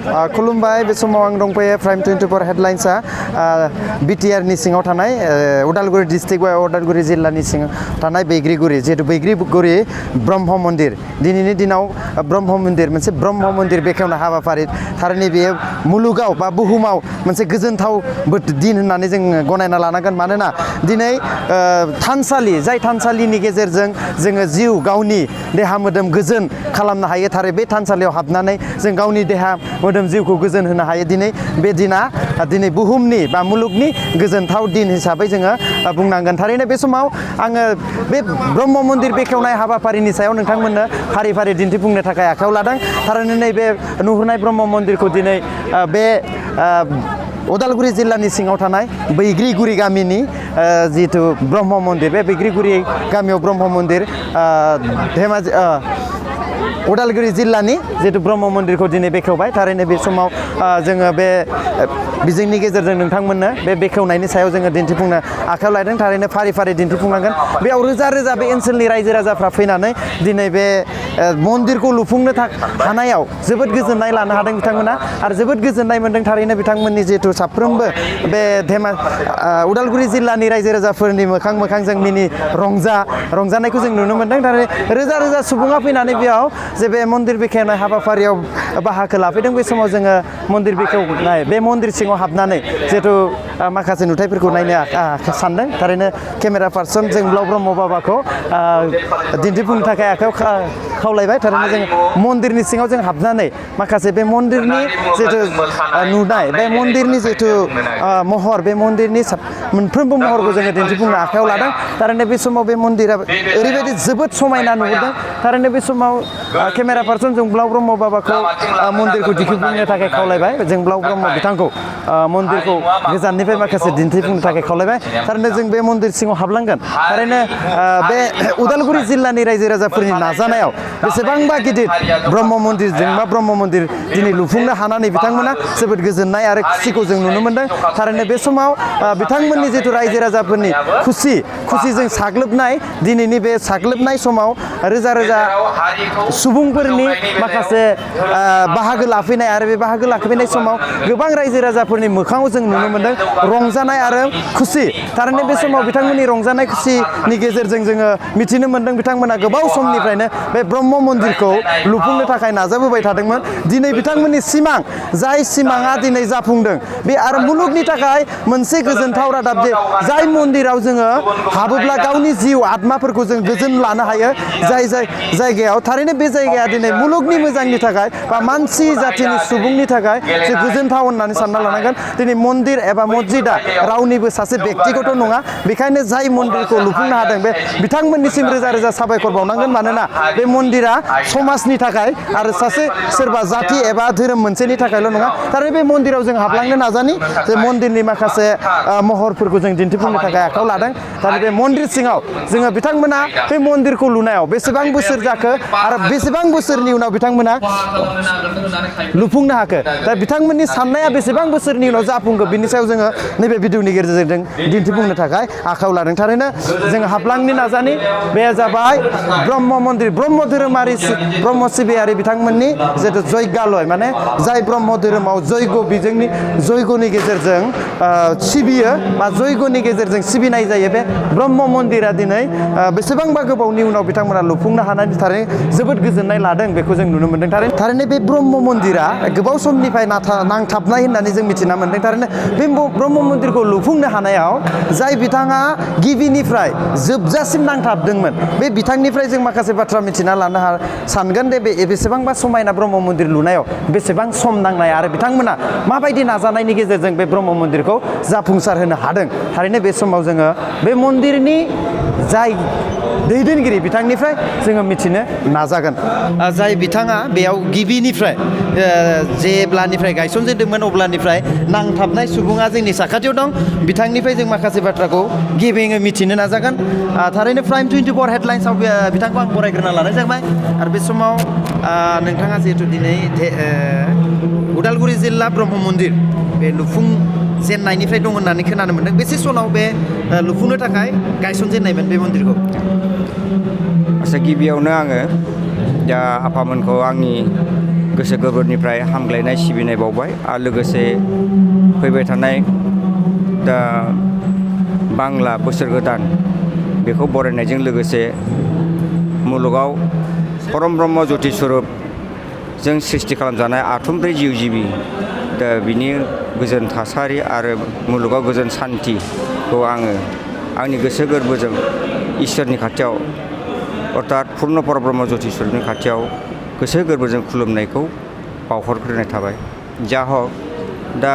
खुलुमबाय बे समाव आं दंफैयो प्राइम 24 हेडलाइन्सआ बिटिआरनि सिङाव थानाय उदालगुरि डिस्ट्रिक्ट बा उदालगुरि जिल्लानि सिङाव थानाय बैग्रिगुरि जिहेतु बैग्रिगुरि ब्रह्म मन्दिर दिनैनि दिनाव ब्रह्म मन्दिर मोनसे ब्रह्म मन्दिर बेखेवनाय हाबाफारि थारैनो बेयो मुलुगाव बा बुहुमाव मोनसे गोजोनथाव दिन होननानै जों गनायना लानांगोन मानोना दिनै थानसालि जाय थानसालिनि गेजेरजों जोङो जिउ गावनि देहा मोदोम गोजोन खालामनो हायो थारै बे थानसालियाव हाबनानै जों गावनि देहा मोदोम जिउखौ गोजोन होनो हायो दिनै बे दिना दिनै बुहुमनि बा मुलुगनि गोजोनथाव दिन हिसाबै जोङो बुंनांगोन थारैनो बे समाव आङो बे ब्रह्म मन्दिर बेखेवनाय हाबाफारिनि सायाव नोंथांमोननो फारि फारि दिन्थिफुंनो थाखाय आखायाव लादों थारैनो नैबे नुहुरनाय ब्रह्म मन्दिरखौ दिनै बे उदालगुरि जिल्लानि सिङाव थानाय बैग्रिगुरि गामिनि जिहेतु ब्रह्म मन्दिर बे बैग्रिगुरि गामियाव ब्रह्म मन्दिर धेमाजि उदालगुरि जिल्लानि जिहेतु ब्रह्म मन्दिरखौ दिनै बेखेवबाय थारैनो बे समाव जोङो बे बिजोंनि गेजेरजों नोंथांमोननो बे बेखेवनायनि सायाव जोङो दिन्थिफुंनो आखायाव लादों थारैनो फारि फारि दिन्थिफुंनांगोन बेयाव रोजा रोजा बे ओनसोलनि रायजो राजाफ्रा फैनानै दिनै बे मन्दिरखौ लुफुंनो हानायाव जोबोद गोजोननाय लानो हादों बिथांमोना आरो जोबोद गोजोननाय मोन्दों थारैनो बिथांमोननि जिहेतु साफ्रोमबो बे उदालगुरि जिल्लानि रायजो राजाफोरनि मोखां मोखां जों मिनि रंजानायखौ जों नुनो मोन्दों थारैनो रोजा रोजा सुबुङा फैनानै बेयाव जे बे मन्दिर बेखेवनाय हाबाफारियाव बाहागो लाफैदों बे समाव जोङो मन्दिर बेखेवनाय बे मन्दिर सिङाव हाबनानै जिहेतु माखासे नुथायफोरखौ नायनो सानदों थारैनो केमेरा पार्सन जोंब्लाव ब्रह्म बाबाखौ दिन्थिफुंनो थाखाय आखायाव खावलायबाय थारैनो जों मन्दिरनि सिङाव जों हाबनानै माखासे बे मन्दिरनि जिहेतु नुनाय बे मन्दिरनि जिहेतु महर बे मन्दिरनि मोनफ्रोमबो महरखौ जोङो दिन्थिफुंनो आखायाव लादों थारैनो बे समाव बे मन्दिरा ओरैबायदि जोबोद समायना नुहुरदों थारैनो बे समाव केमेरा पार्सन जोंब्लाव ब्रह्म बाबाखौ मन्दिरखौ दिन्थिफुंनो थाखाय खावलायबाय जोंब्लाव ब्रह्म बिथांखौ मन्दिरखौ गोजाननिफ्राय माखासे दिन्थिफुंनो थाखाय खावलायबाय थारैनो जों बे मन्दिर सिङाव हाबलांगोन थारैनो बे उदालगुरि जिल्लानि रायजो राजाफोरनि नाजानायाव बेसेबांबा गिदिर ब्रह्म मन्दिरजों बा ब्रह्म मन्दिर दिनै लुफुंनो हानानै बिथांमोना जोबोद गोजोननाय आरो खुसिखौ जों नुनो मोन्दों थारैनो बे समाव बिथांमोननि जिथु रायजो राजाफोरनि खुसिजों साग्लोबनाय दिनैनि बे साग्लोबनाय समाव रोजा रोजा सुबुंफोरनि माखासे बाहागो लाफैनाय आरो बे बाहागो लाफैनाय समाव गोबां रायजो राजाफोरनि मोखाङाव जों नुनो मोन्दों रंजानाय आरो खुसि थारैनो बे समाव बिथांमोननि रंजानाय खुसिनि गेजेरजों जोङो मिथिनो मोन्दों बिथांमोना गोबाव समनिफ्रायनो बे ब्रह्म मन्दिरखौ लुफुंनो थाखाय नाजाबोबाय थादोंमोन दिनै बिथांमोननि सिमां जाय सिमाङा दिनै जाफुंदों बे आरो मुलुगनि थाखाय मोनसे गोजोनथाव रादाब जे जाय मन्दिराव जोङो हाबोब्ला गावनि जिउ आत्माफोरखौ जों गोजोन लानो हायो जाय जायगायाव थारैनो बे जायगाया दिनै मुलुगनि मोजांनि थाखाय बा मानसि जाथिनि सुबुंनि थाखाय जे गोजोनथाव होननानै सानना लानांगोन दिनै मन्दिर एबा मस्जिदा रावनिबो सासे बेक्तिगत नङा बेखायनो जाय मन्दिरखौ लुफुंनो हादों बे बिथांमोननिसिम रोजा रोजा साबायखर बावनांगोन मानोना बे मन्दिरा समाजनि थाखाय आरो सासे सोरबा जाथि एबा धोरोम मोनसेनि थाखायल' नङा थारैनो बे मन्दिराव जों हाबलांनो नाजानि जे मन्दिरनि माखासे महरफोरखौ जों दिन्थिफुंनो थाखाय आखायाव लादों थारैनो बे मन्दिर सिङाव जोङो बिथांमोना बे मन्दिरखौ लुनायाव बेसेबां बोसोर जाखो आरो बेसेबां बोसोरनि उनाव बिथांमोना लुफुंनो हाखो दा बिथांमोननि साननाया बेसेबां बोसोरनि उनाव जाफुंखो बिनि सायाव जोङो नैबे भिडिअनि गेजेरजों दिन्थिफुंनो थाखाय आखायाव लादों थारैनो जोङो हाबलांनो नाजानि बे जाबाय ब्रह्म मन्दिर ब्रह्म धोरोमारि ब्रह्म सिबियारि बिथांमोननि जिहेतु जयगालय माने जाय ब्रह्म धोरोमाव जयग'नि गेजेरजों सिबियो बा जयग'नि गेजेरजों सिबिनाय जायो बे ब्रह्म मन्दिरा दिनै बेसेबांबा गोबावनि उनाव बिथांमोना लुफुंनो हानायनि थारै जोबोद गोजोननाय लादों बेखौ जों नुनो मोन्दों थारैनो बे ब्रह्म मन्दिरा गोबाव समनिफ्राय नांथाबनाय होननानै जों मिथिना मोन्दों थारैनो बे ब्रह्म मन्दिरखौ लुफुंनो हानायाव जाय बिथाङा गिबिनिफ्राय जोबजासिम नांथाबदोंमोन बे बिथांनिफ्राय जों माखासे बाथ्रा मिथिना लानो सानगोन दे बे बेसेबांबा समायना ब्रह्म मन्दिर लुनायाव बेसेबां सम नांनाय आरो बिथांमोना माबायदि नाजानायनि गेजेरजों बे ब्रह्म मन्दिरखौ जाफुंसार होनो हादों थारैनो बे समाव जोङो बे मन्दिरनि जाय दैदेनगिरि बिथांनिफ्राय जोङो मिथिनो नाजागोन जाय बिथाङा बेयाव गिबिनिफ्राय जेब्लानिफ्राय गायसनजेनदोंमोन अब्लानिफ्राय नांथाबनाय सुबुङा जोंनि साखाथियाव दं बिथांनिफ्राय जों माखासे बाथ्राखौ गिबियै मिथिनो नाजागोन थारैनो प्राइम 24 हेडलाइन्सआव बिथांखौ आं बरायग्रोना लानाय जाबाय आरो बे समाव नोंथाङा जिहेतु दिनै उदालगुरि जिल्ला ब्रह्म मन्दिर बे लुफुं जेननायनिफ्राय दं होननानै खोनानो मोन्दों बेसे सनाव बे लुफुंनो थाखाय गायसनजेननायमोन बे मन्दिरखौ गिबियावनो आङो दा आफामोनखौ आंनि गोसो गोरबोनिफ्राय हामग्लायनाय सिबिनाय बावबाय आरो लोगोसे फैबाय थानाय दा बांला बोसोर गोदान बेखौ बरायनायजों लोगोसे मुलुगाव परम ब्रह्म ज्योति स्वरूप जों सृष्टि खालामजानाय आथुमब्रै जिउ जिबि दा बिनि गोजोन थासारि आरो मुलुगाव गोजोन सान्थिखौ आङो आंनि गोसो गोरबोजों इसोरनि खाथियाव अर्थात पुर्ण परब्रह्म ज्योति स्वरूपनि खाथियाव गोसो गोरबोजों खुलुमनायखौ बावहरग्रोनाय थाबाय जा हक दा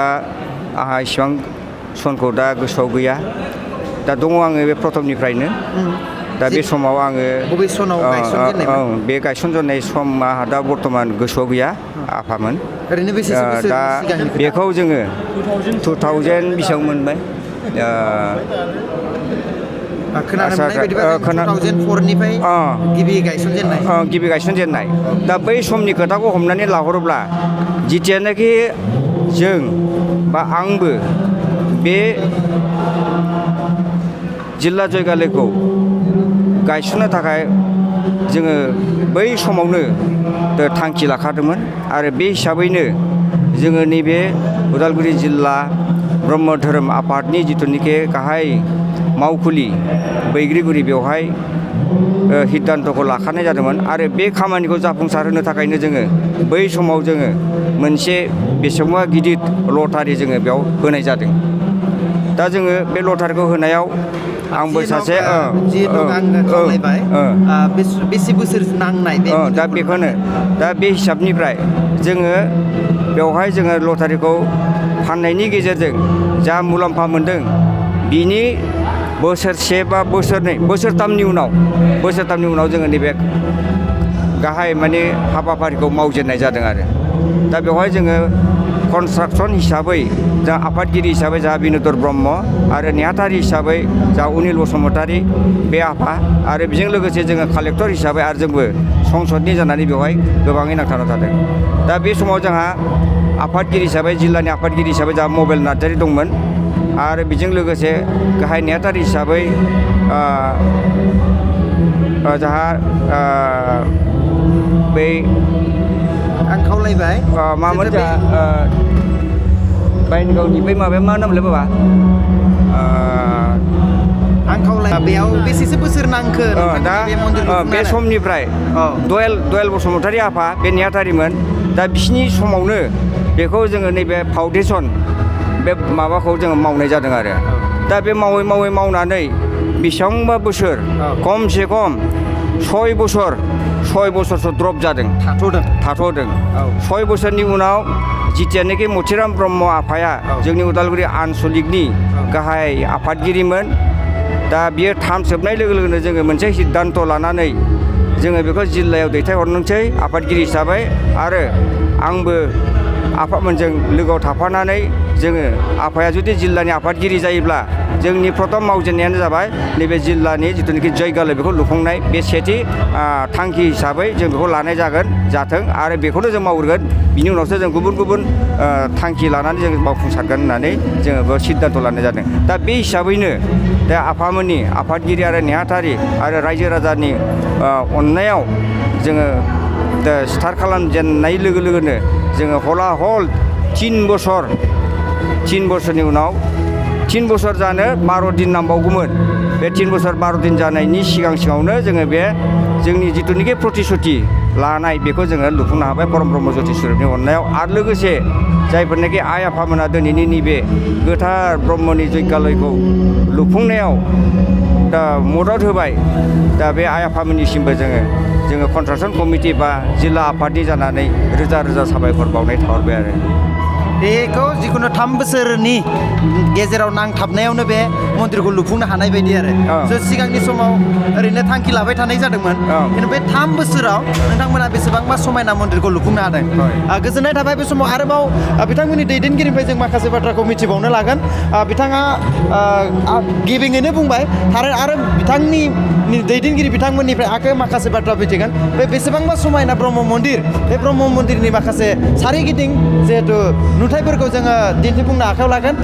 आंहा इसिबां सनखौ दा गोसोआव गैया दा दङ आङो बे प्रथमनिफ्रायनो दा बे समाव आङो बबे सनाव गायसनजेननाय बे गायसनजेननाय समा दा बर्थमान गोसोआव गैया आफामोन ओरैनो बेसेसो बोसोर दा सिगांनि बेखौ जोङो 2000 बेसेबां मोनबाय खोनानो मोननाय बायदिबा 2004 निफ्राय गिबि गायसनजेननाय दा बै समनि खोथाखौ हमनानै लाहरोब्ला जिथियानाखि जों बा आंबो बे जिल्ला जयगालयखौ गायसननो थाखाय जोङो बै समावनो थांखि लाखादोंमोन आरो बे हिसाबैनो जोङो नैबे उदालगुरि जिल्ला ब्रह्म धोरोम आफादनि जिथुनिखि गाहाय मावखुलि बैग्रिगुरि बेवहाय सिद्धान्तखौ लाखानाय जादोंमोन आरो बे खामानिखौ जाफुंसार होनो थाखायनो जोङो बै समाव जोङो मोनसे बेसेबांबा गिदिर लटारि जोङो बेयाव होनाय जादों दा जोङो बे लटारिखौ होनायाव आंबो सासे बेसे बोसोर नांनाय दा बेखौनो दा बे हिसाबनिफ्राय जोङो बेवहाय जोङो लटारिखौ फाननायनि गेजेरजों जा मुलाम्फा मोनदों बिनि बोसोरसे बा बोसोरथामनि उनाव जोङो नैबे गाहाय माने हाबाफारिखौ मावजेननाय जादों आरो दा बेवहाय जोङो कनस्ट्राक्सन हिसाबै जा आफादगिरि हिसाबै जा बिनुधर ब्रह्म आरो नेहाथारि हिसाबै जा अनिल बसुमतारी बे आफा आरो बेजों लोगोसे जोङो कालेक्टर हिसाबै आरो जोंबो संसदनि जानानै बेवहाय गोबाङै नांथाबना थादों दा बे समाव जोंहा आफादगिरि हिसाबै जिल्लानि आफादगिरि हिसाबै जा मबेल नार्जारी दंमोन आरो बेजों लोगोसे गाहाय नेहाथारि हिसाबै जाहा बै आं खावलायबाय मामोन जा बायनगावनि बै माबाया मा नामलै बाबा आं खावलाय बेयाव बेसेसो बोसोर नांखो दा बे समनिफ्राय दयाल बसुमतारी आफा बे नेहाथारिमोन दा बिसिनि समावनो बेखौ जोङो नैबे फाउन्डेसन बे माबाखौ जोङो मावनाय जादों आरो दा बे मावै मावनानै बेसेबांबा बोसोर खमसे खम 6 बोसोरसो द्रप जादों थाथ'दों 6 बोसोरनि उनाव जिथियानोखि मथिराम ब्रह्म आफाया जोंनि उदालगुरि आनसलिकनि गाहाय आफादगिरिमोन दा बियो थामसोबनाय लोगो लोगोनो जोङो मोनसे सिद्धान्त लानानै जोङो बेखौ जिल्लायाव दैथायहरनोसै आफादगिरि हिसाबै आरो आंबो आफामोनजों लोगोआव थाफानानै जोङो आफाया जुदि जिल्लानि आफादगिरि जायोब्ला जोंनि प्रथम मावजेननायानो जाबाय नैबे जिल्लानि जिथुनाखि जयगालय बेखौ लुफुंनाय बे सेथि थांखि हिसाबै जों बेखौ लानाय जाथों आरो बेखौनो जों मावगोन बिनि उनावसो जों गुबुन थांखि लानानै जों मावफुंसारगोन होननानै जोङो बेयाव सिद्धान्त लानाय जादों दा बे हिसाबैनो दा आफामोननि आफादगिरि आरो नेहाथारि आरो रायजो राजानि अननायाव जोङो दा स्टार्ट खालामजेननाय लोगो लोगोनो जोङो हला हल 3 बोसोरनि उनाव 3 बोसोर जानो 12 दिन नांबावगौमोन बे 3 बोसोर 12 दिन जानायनि सिगाङावनो जोङो बे जोंनि जिथुनिखि प्रतिश्रुति लानाय बेखौ जोङो लुफुंनो हाबाय परम ब्रह्म ज्योति स्वरूपनि अननायाव आरो लोगोसे जायफोरनाखि आइ आफामोना दिनैनि नैबे गोथार ब्रह्मनि जयगालयखौ लुफुंनायाव दा मदद होबाय दा बे आइ आफामोननिसिमबो जोङो कन्स्ट्राक्सन कमिटि बा जिल्ला आफादनि जानानै रोजा साबायखर बावनाय थाहरबाय आरो बेखौ जिखुनु 3 बोसोरनि गेजेराव नांथाबनायावनो बे मन्दिरखौ लुफुंनो हानाय बायदि आरो सिगांनि समाव ओरैनो थांखि लाबाय थानाय जादोंमोन खिन्थु बे 3 बोसोराव नोंथांमोना बेसेबांबा समायना मन्दिरखौ लुफुंनो हादों गोजोननाय थाबाय बे समाव आरोबाव बिथांमोननि दैदेनगिरिनिफ्राय जों माखासे बाथ्राखौ मिथिबावनो लागोन बिथाङा गिबिङैनो बुंबाय आरो बिथांनि दैदेनगिरि बिथांमोननिफ्राय आरो माखासे बाथ्रा मिथिगोन बे बेसेबांबा समायना ब्रह्म मन्दिर बे ब्रह्म मन्दिरनि माखासे सारिगिदिं जिहेथु नुथायफोरखौ जोङो दिन्थिफुंनो आखायाव लागोन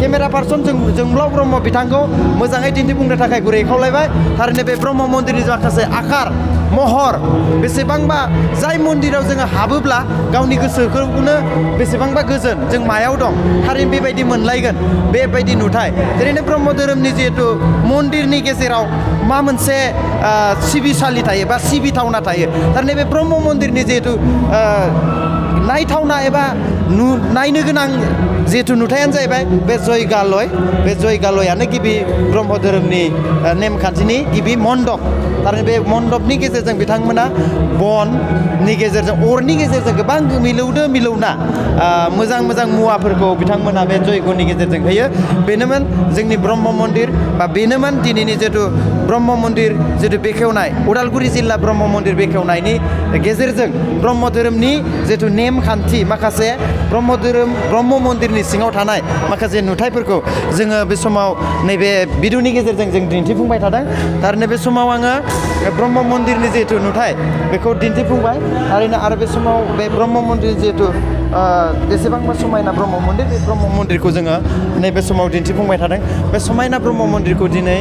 केमेरा पार्सन जोंब्लाव ब्रह्म बिथांखौ मोजाङै दिन्थिफुंनो थाखाय गुरै खावलायबाय थारैनो बे ब्रह्म मन्दिरनि माखासे आकार महर बेसेबांबा जाय मन्दिराव जोङो हाबोब्ला गावनि गोसोखौनो बेसेबांबा गोजोन जों मायाव दं थारैनो बेबायदि मोनलायगोन बेबायदि नुथाय ओरैनो ब्रह्म धोरोमनि जिहेथु मन्दिरनि गेजेराव मा मोनसे सिबिसालि थायो बा सिबिथावना थायो थारैनो बे ब्रह्म मन्दिरनि जिहेथु नायथावना एबा नायनो गोनां जिहेथु नुथायानो जाहैबाय बे जयगालयानो गिबि ब्रह्म धोरोमनि नेमखान्थिनि गिबि मण्डप थारैनो बे मण्डपनि गेजेरजों बिथांमोना बननि गेजेरजों अरनि गेजेरजों गोबां मिलौना मोजां मुवाफोरखौ बिथांमोना बे जयग'नि गेजेरजों होयो बेनोमोन जोंनि ब्रह्म मन्दिर बा बेनोमोन दिनैनि जिहेथु ब्रह्म मन्दिर जिहेथु बेखेवनाय उदालगुरि जिल्ला ब्रह्म मन्दिर बेखेवनायनि गेजेरजों ब्रह्म धोरोमनि जिहेथु नेमखान्थि माखासे ब्रह्म मन्दिरनि सिङाव थानाय माखासे नुथायफोरखौ जोङो बे समाव नैबे भिडिअनि गेजेरजों जों दिन्थिफुंबाय थादों थारैनो बे समाव आङो ब्रह्म मन्दिरनि जिहेथु नुथाय बेखौ दिन्थिफुंबाय थारैनो आरो बे समाव बे ब्रह्म मन्दिर जिहेथु बेसेबांबा समायना ब्रह्म मन्दिर बे ब्रह्म मन्दिरखौ जोङो नैबे समाव दिन्थिफुंबाय थादों बे समायना ब्रह्म मन्दिरखौ दिनै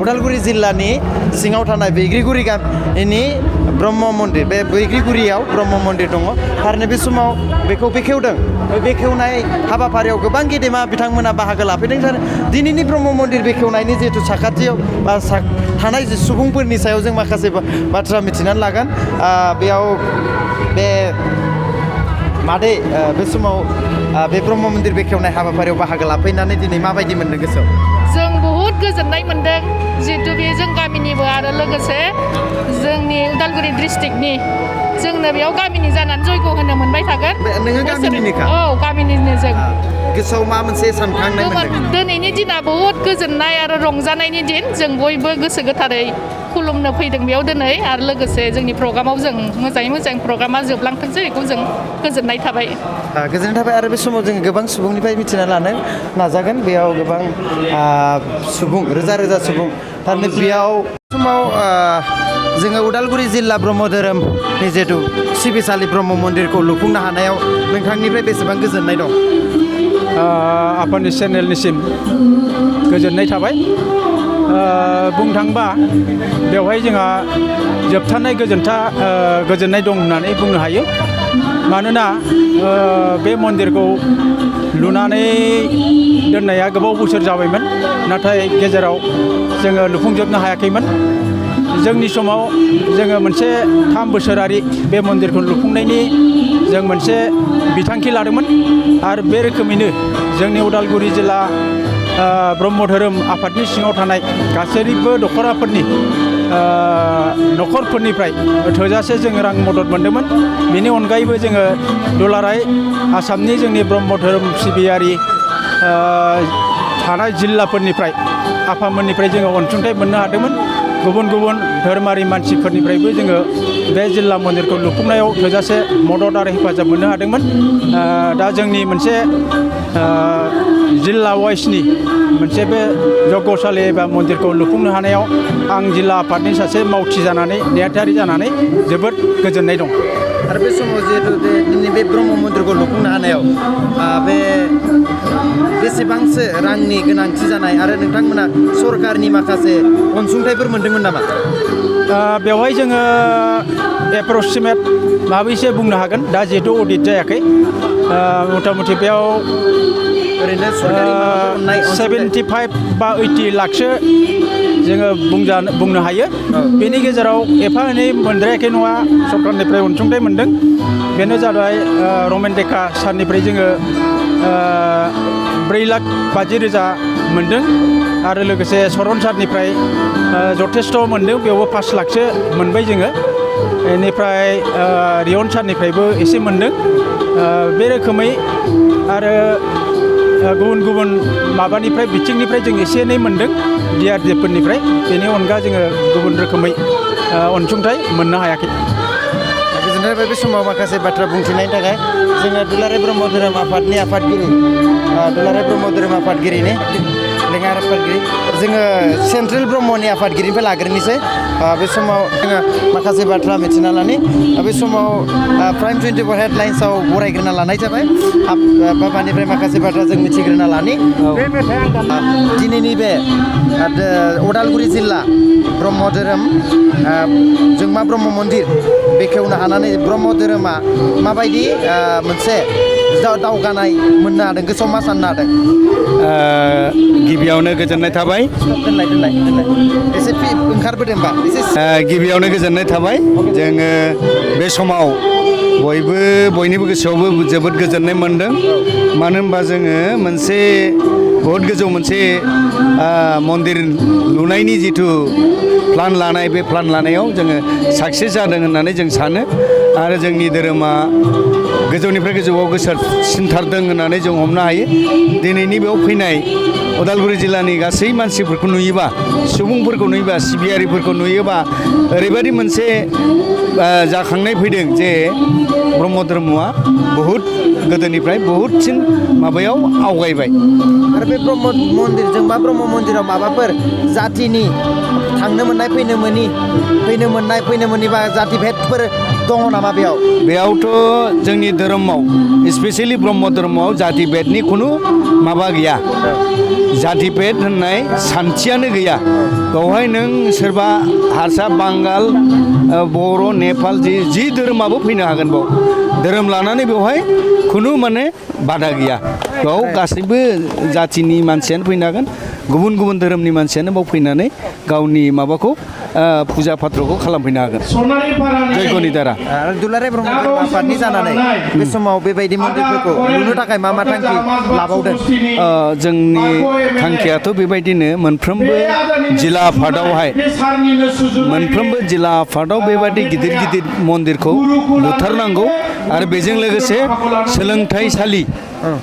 उदालगुरि जिल्लानि सिङाव थानाय बैग्रिगुरि गामिनि ब्रह्म मन्दिर बे बैग्रिगुरियाव ब्रह्म मन्दिर दङ थारैनो बे समाव बेखौ बेखेवदों बे बेखेवनाय हाबाफारियाव गोबां गेदेमा बिथांमोना बाहागो लाफैदों दिनैनि ब्रह्म मन्दिर बेखेवनायनि जिहेथु साखाथियाव बा थानाय सुबुंफोरनि सायाव जों माखासे बाथ्रा मिथिनानै लागोन बेयाव बे मादै बे समाव बे ब्रह्म मन्दिर बेखेवनाय हाबाफारियाव बाहागो लाफैनानै दिनै माबायदि मोनदों गोसोआव जों बहुद गोजोननाय मोनदों जिहेतु बे जों गामिनिबो आरो लोगोसे जोंनि उदालगुरि डिस्ट्रिक्टनि जोंनो बेयाव गामिनि जानानै जयग' होनो मोनबाय थागोन नोङो गामिनिनोखा औ गामिनिनो जों गोसोआव मा मोनसे सानखांनाय मोनदों दिनैनि दिना बहुद गोजोननाय आरो रंजानायनि दिन जों बयबो गोसो गोथारै खुलुमनो फैदों बेयाव दिनै आरो लोगोसे जोंनि प्रग्रामाव जों मोजाङै मोजां प्रग्रामा जोबलांथोंसै बेखौ जों गोजोननाय थाबाय आरो बे समाव जों गोबां सुबुंनिफ्राय मिथिना लानो नाजागोन बेयाव गोबां सुबुं रोजा सुबुं थारमाने बेयाव समाव जोङो उदालगुरि जिल्ला ब्रह्म धोरोमनि जिहेतु सिबिसालि ब्रह्म मन्दिरखौ लुफुंनो हानायाव नोंथांनिफ्राय बेसेबां गोजोननाय दं आफादनि चेनेलनिसिम गोजोननाय थाबाय बुंनो थाङोबा बेवहाय जोंहा जोबथारनाय गोजोननाय दं होननानै बुंनो हायो मानोना बे मन्दिरखौ लुनानै दोननाया गोबाव बोसोर जाबायमोन नाथाय गेजेराव जोङो लुफुंजोबनो हायाखैमोन जोंनि समाव जोङो मोनसे 3 बोसोरारि बे मन्दिरखौ लुफुंनायनि जों मोनसे बिथांखि लादोंमोन आरो बे रोखोमैनो जोंनि उदालगुरि जिल्ला ब्रह्म धोरोम आफादनि सिङाव थानाय गासैबो न'खरफोरनिफ्राय थोजासे जोङो रां मदद मोन्दोंमोन बेनि अनगायैबो जोङो दुलाराय आसामनि जोंनि ब्रह्म धोरोम सिबियारि थानाय जिल्लाफोरनिफ्राय आफादनिफ्राय जोङो अनसुंथाइ मोननो हादोंमोन गुबुन धोरोमारि मानसिफोरनिफ्रायबो जोङो बे जिल्ला मन्दिरखौ लुफुंनायाव थोजासे मदद आरो हेफाजाब मोननो हादोंमोन दा जोंनि मोनसे जिल्ला वाइसनि मोनसे बे जग्यशालि एबा मन्दिरखौ लुफुंनो हानायाव आं जिल्ला आफादनि सासे मावथि जानानै नेहाथारि जानानै जोबोद गोजोननाय दं आरो बे समाव जिहेतु दिनै बे ब्रह्म मन्दिरखौ लुफुंनो हानायाव बे बेसेबांसो रांनि गोनांथि जानाय आरो नोंथांमोना सरकारनि माखासे अनसुंथाइफोर मोन्दोंमोन नामा बेवहाय जोङो एप्रक्सिमेट माबैसे बुंनो हागोन दा जिहेतु अडिट जायाखै मथा मथि बेयाव ओरैनो 75 बा 80 लाखसो जोङो बुंनो हायो बेनि गेजेराव एफा एनै मोनद्रायाखै नङा सरकारनिफ्राय अनसुंथाइ मोनदों बेनो जाबाय रमेनटेका सारनिफ्राय जोङो 4,50,000 मोनदों आरो लोगोसे सरन सारनिफ्राय जथेस्थ' मोनदों बेयावबो 5 लाखसो मोनबाय जोङो बेनिफ्राय रियन सारनिफ्रायबो एसे मोनदों बे रोखोमै आरो गुबुन माबानिफ्राय बिथिंनिफ्राय जों एसे एनै मोनदों DRDFफोरनिफ्राय बेनि अनगा जोङो गुबुन रोखोमै अनसुंथाइ मोननो हायाखै गोजोननाय थाबाय बे समाव माखासे बाथ्रा बुंथिनायनि थाखाय जोङो दुलाराय ब्रह्म धोरोम आफादनि आफादगिरि दुलाराय ब्रह्म धोरोम आफादगिरिनि लेङाइ आफादगिरि जोङो सेन्ट्रेल ब्रह्मनि आफादगिरिनिफ्राय लाग्रोनोसै बे समाव जोङो माखासे बाथ्रा मिथिना लानि बे समाव प्राइम 24 हेडलाइन्सआव बरायग्रोना लानाय जाबाय बाबानिफ्राय माखासे बाथ्रा जों मिथिग्रोना लानि दिनैनि बे उदालगुरि जिल्ला ब्रह्म धोरोम जोंमा ब्रह्म मन्दिर बेखेवनो हानानै ब्रह्म धोरोमा माबायदि मोनसे दावगानाय मोननो हादों गोसोआव मा साननो हादों गिबियावनो गोजोननाय थाबाय दोनलाय एसे ओंखारबोदों होनबा एसे गिबियावनो गोजोननाय थाबाय जोङो बे समाव बयनिबो गोसोआवबो जोबोद गोजोननाय मोनदों मानो होनबा जोङो मोनसे बहुद गोजौ मोनसे मन्दिर लुनायनि जिथु प्लान लानाय बे प्लान लानायाव जोङो साक्सेस जादों होननानै जों सानो आरो जोंनि धोरोमा गोजौनिफ्राय गोजौआव गोसारसिनथारदों होननानै जों हमनो हायो दिनैनि बेयाव फैनाय उदालगुरि जिल्लानि गासै मानसिफोरखौ नुयोबा सुबुंफोरखौ नुयोबा सिबियारिफोरखौ नुयोबा ओरैबायदि मोनसे जाखांनाय फैदों जे ब्रह्म धर्मआ बहुद गोदोनिफ्राय बहुदसिन माबायाव आवगायबाय आरो बे ब्रह्म मन्दिरजों बा ब्रह्म मन्दिराव माबाफोर जातिनि थांनो मोननाय फैनो मोननाय बा जाति भेदफोर दङ नामा बेयावथ' जोंनि धोरोमाव स्पेसियेलि ब्रह्म धर्मआव जाति भेदनि खुनु माबा गैया जाति भेद होननाय सान्थियानो गैया बेवहाय नों सोरबा हारसा बांगाल बर' नेपाल जि धोरोमाबो फैनो हागोन बाव धोरोम लानानै बेवहाय खुनु माने बादा गैया बेयाव गासैबो जातिनि मानसियानो फैनो हागोन गुबुन गुबुन धोरोमनि मानसियानो बाव फैनानै गावनि माबाखौ फुजा फाथ्रखौ खालामफैनो हागोन जयग'नि दारा दुलाराय ब्रह्म धोरोम आफादनि जानानै बे समाव बेबायदि मन्दिरफोरखौ लुनो थाखाय मा थांखि लाबावदों जोंनि थांखियाथ' बेबायदिनो मोनफ्रोमबो जिल्ला आफादाव बेबायदि गिदिर गिदिर मन्दिरखौ लुथारनांगौ आरो बेजों लोगोसे सोलोंथाइसालि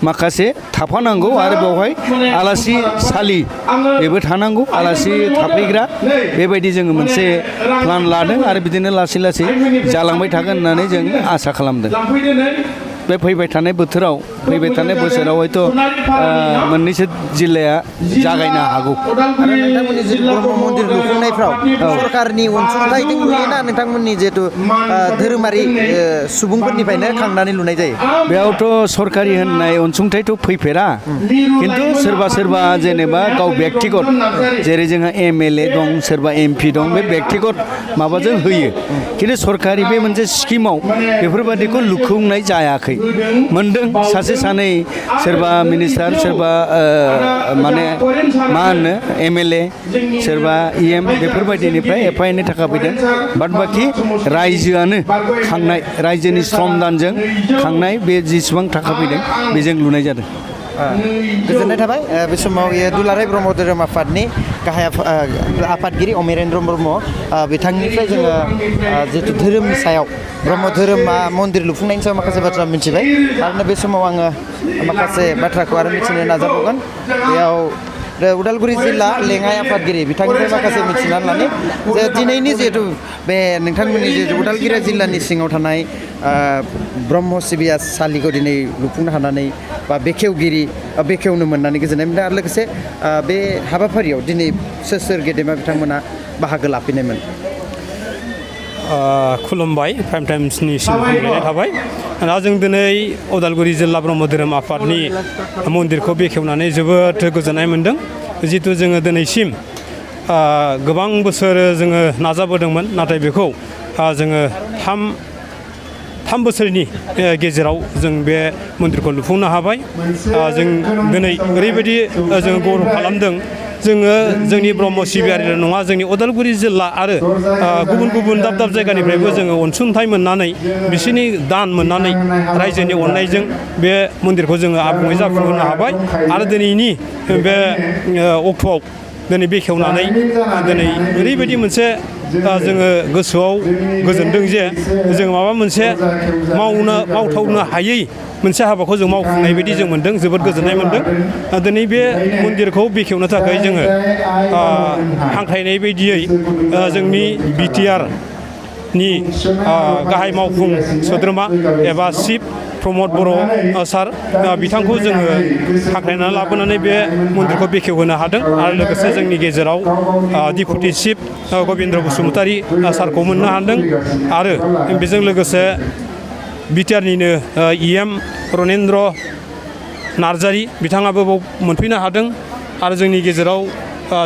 माखासे थाफानांगौ आरो बेवहाय आलासि सालि बेबो थानांगौ आलासि थाफैग्रा बेबायदि जोङो मोनसे प्लान लादों आरो बिदिनो लासै लासै जालांबाय थागोन होननानै जों आसा खालामदों बे फैबाय थानाय बोथोराव फैबाय थानाय बोसोराव हयथ' मोननैसो जिल्लाया जागायनो हागौ आरो नोंथांमोननि जे ब्रह्म मन्दिर लुफुंनायफ्राव सरकारनि अनसुंथाइजों लुयोना नोंथांमोननि जिहेतु धोरोमारि सुबुंफोरनिफ्रायनो खांनानै लुनाय जायो बेयावथ' सरकारि होननाय अनसुंथाइथ' फैफेरा खिन्थु सोरबा जेनेबा गाव बेक्तिगत जेरै जोंहा MLA दं सोरबा MP दं बे बेक्तिगत माबाजों होयो खिन्थु सरकारि बे मोनसे स्किमाव बेफोरबादिखौ लुफुंनाय जायाखै मोनदों सासे सानै सोरबा मिनिस्टार सोरबा माने मा होनो MLA सोरबा EM बेफोरबायदिनिफ्राय एफा एनै थाखा फैदों बाद बाखि रायजोआनो खांनाय रायजोनि श्रमदानजों खांनाय बे जेसेबां थाखा फैदों बेजों लुनाय जादों गोजोननाय थाबाय बे समाव दुलाराय ब्रह्म धोरोम आफादनि गाहाय आफादगिरि अमेरेन्द्र ब्रह्म बिथांनिफ्राय जोङो जिहेतु धोरोमनि सायाव ब्रह्म धोरोमा मन्दिर लुफुंनायनि सायाव माखासे बाथ्रा मिथिबाय आरो बे समाव आङो माखासे बाथ्राखौ आरो मिथिनो नाजाबावगोन बेयाव उदालगुरि जिल्ला लेङाइ आफादगिरि बिथांनिफ्राय माखासे मिथिनानै लानि जे दिनैनि जिहेतु बे नोंथांमोननि जिहेतु उदालगुरि जिल्लानि सिङाव थानाय ब्रह्म सिबियासालिखौ दिनै लुफुंनो हानानै बा बेखेवनो मोननानै गोजोननाय मोनदों आरो लोगोसे बे हाबाफारियाव दिनै सोर गेदेमा बिथांमोना बाहागो लाफैनायमोन खुलुमबाय प्राइम टाइम्सनिसिम हामलायनाय थाबाय दा जों दिनै उदालगुरि जिल्ला ब्रह्म धोरोम आफादनि मन्दिरखौ बेखेवनानै जोबोद गोजोननाय मोनदों जिहेतु जोङो दिनैसिम गोबां बोसोर जोङो नाजाबोदोंमोन नाथाय बेखौ जोङो थाम बोसोरनि गेजेराव जों बे मन्दिरखौ लुफुंनो हाबाय जों दिनै ओरैबायदि जोङो गौरब खालामदों जोङो जोंनि ब्रह्म सिबियारिल' नङा जोंनि उदालगुरि जिल्ला आरो गुबुन गुबुन दाब दाब जायगानिफ्रायबो जोङो अनसुंथाइ मोननानै बिसोरनि दान मोननानै रायजोनि अननायजों बे मन्दिरखौ जोङो आबुङै जाफुंहोनो हाबाय आरो दिनैनि बे अक्ट'आव दिनै बेखेवनानै दिनै ओरैबायदि मोनसे जोङो गोसोआव गोजोनदों जे जों माबा मोनसे मावथावनो हायै मोनसे हाबाखौ जों मावफुंनाय बायदि जों मोनदों जोबोद गोजोननाय मोनदों दिनै बे मन्दिरखौ बेखेवनो थाखाय जोङो हांख्रायनाय बायदियै जोंनि BTR नि गाहाय मावफुं सोद्रोमा एबा चिफ प्रमद बर' सार बिथांखौ जोङो हांख्रायनानै लाबोनानै बे मन्दिरखौ बेखेवहोनो हादों आरो लोगोसे जोंनि गेजेराव डिपुटि चिफ गबिन्द्र बसुमतारी सारखौ मोननो हादों आरो बेजों लोगोसे बिटिआरनिनो EM रनेन्द्र नार्जारी बिथाङाबो बाव मोनफैनो हादों आरो जोंनि गेजेराव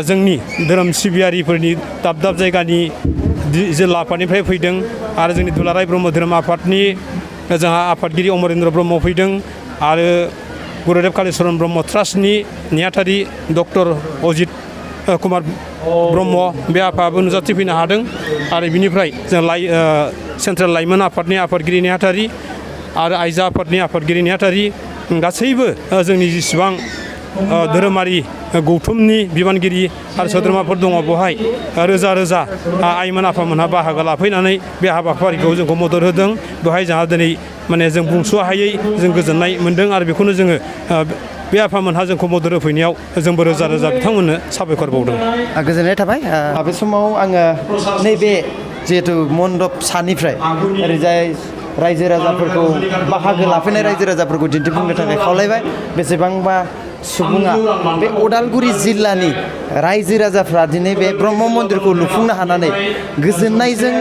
जोंनि धोरोम सिबियारिफोरनि दाब दाब जायगानि जिल्ला आफादनिफ्राय फैदों आरो जोंनि दुलाराय ब्रह्म धोरोम आफादनि जोंहा आफादगिरि अमरेन्द्र ब्रह्म फैदों आरो गुरुदेब कालिचरन ब्रह्म ट्रास्टनि नेहाथारि डक्टर अजित कुमार ब्रह्म बे आफायाबो नुजाथिफैनो हादों आरो बिनिफ्राय जों सेन्ट्रेल लाइमोन आफादनि आफादगिरि नेहाथारि आरो आइजो आफादनि आफादगिरि नेहाथारि गासैबो जोंनि जेसेबां धोरोमारि गौथुमनि बिबानगिरि आरो सोद्रोमाफोर दङ बेवहाय रोजा रोजा आइमोन आफामोनहा बाहागो लाफैनानै बे हाबाफारिखौ जोंखौ मदद होदों बेवहाय जोंहा दिनै माने जों बुंस' हायै जों गोजोननाय मोन्दों आरो बेखौनो जोङो बे आफामोनहा जोंखौ मदद होफैनायाव जोंबो रोजा रोजा बिथांमोननो साबायखर बावदों गोजोननाय थाबाय बे समाव आङो नैबे जिहेथु मण्डप सानिफ्राय ओरैजाय रायजो राजाफोरखौ बाहागो लाफैनाय रायजो राजाफोरखौ दिन्थिफुंनो थाखाय खावलायबाय बेसेबांबा सुबुङा बे उदालगुरि जिल्लानि रायजो राजाफ्रा दिनै बे ब्रह्म मन्दिरखौ लुफुंनो हानानै गोजोननायजों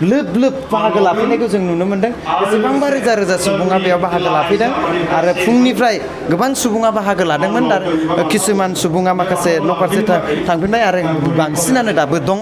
लोब लोब बाहागो लाफैनायखौ जों नुनो मोन्दों बेसेबांबा रोजा रोजा सुबुङा बेयाव बाहागो लाफैदों आरो फुंनिफ्राय गोबां सुबुङा बाहागो लादोंमोन आरो किसुमान सुबुङा माखासे न' फारसे थांफिनबाय आरो बांसिनानो दाबो दङ